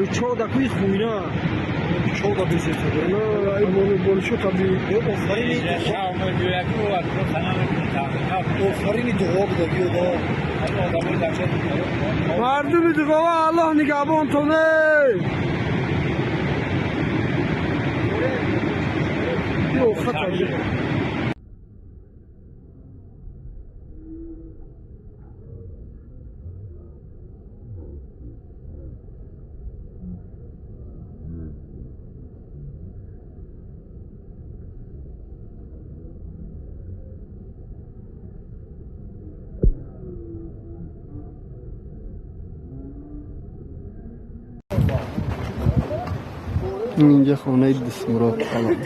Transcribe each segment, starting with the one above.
Болучо да куи хуйна. Чо да безета. На, ай болучо таби. Офарини. Офарини дуо буда биё да. Мардуми дугова Аллоҳ нигаҳбонтон эй. Ё хатар. Инҷа хонаи Дисмурод қалам.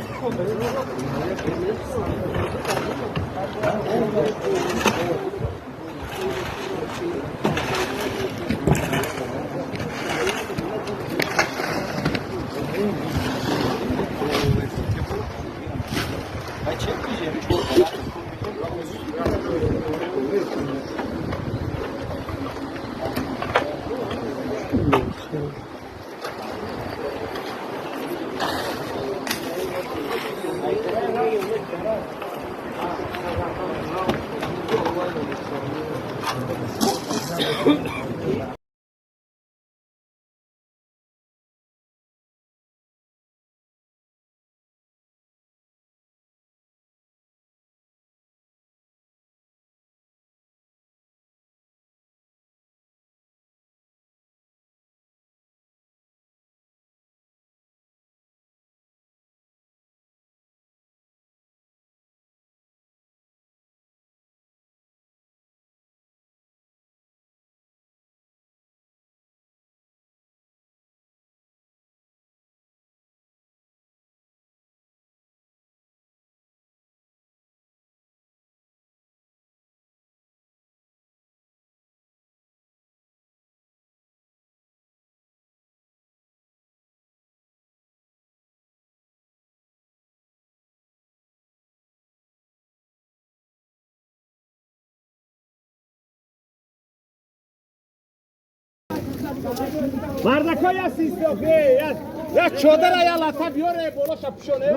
Мардако я систохе, я чодара я лата биёре, болоша пӯшоне.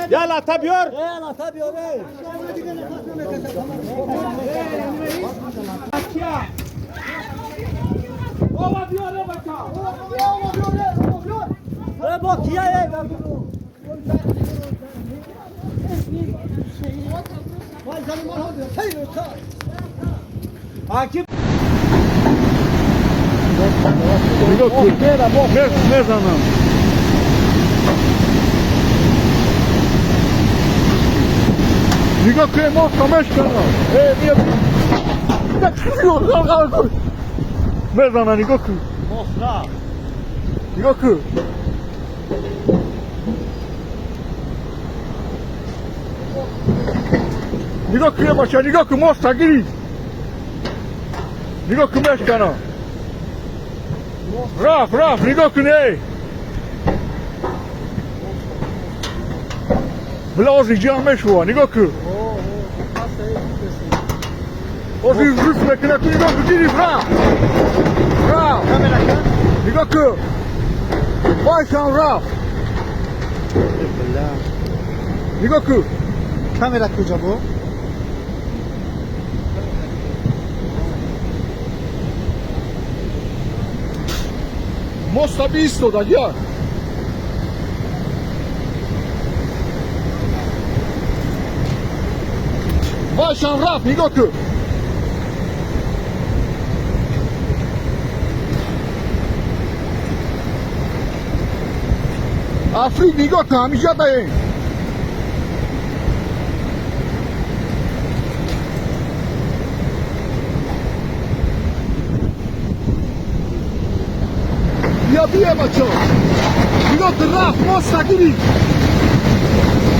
Я лата биёр. Э, лата биёре. Ова биёре бача. Ова биёре, ова биёр. Э, бо кия э, Вай залимон ҳо, хей, Аки Мезанам. Нигоҳ кун, моста мешканам. Э, бия. Мезана, нигоҳ кун. Моста. Нигоҳ кун. Нигоҳ кун, бача, нигоҳ кун, моста гирифт. Нигоҳ кун, мешканам. Рафт, рафт, нигоҳ кун, эй. Била ози ҷамъ мешува, нигоҳ кун. Ози рӯф мекуна, ту нигоҳ кун, гирифт, рафт. Рафт. Нигоҳ кун. Вайшам рафт. Нигоҳ кун. Камера куҷа бу? Моста биистода, я. Вайшам рафт, нигоҳ кун. Африк нигоҳ кун, ҳамиша даем. Бия, бия, бачо. Нигоҳ кун, рафт, моста гирифт.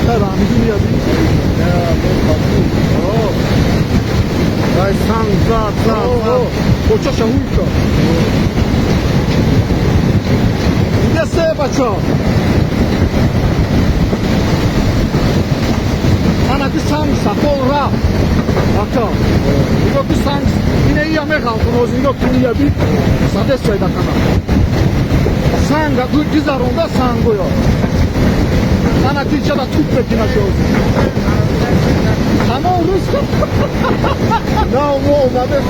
Хеле ҳамиҷо мия би. Вай санг зад, зад, зад. Почаша ҳуй кард. Дига се, бачо. Ана ки санг сафол рафт. Бачо. Нигоҳ ки санг ина ия меғалтон, ҳозир нигоҳ кун, ия би. Садес сайда кана. Санга гузаронда, сангоё ана тичада туп мекунашо. Ҳамон рӯз на мо омадем.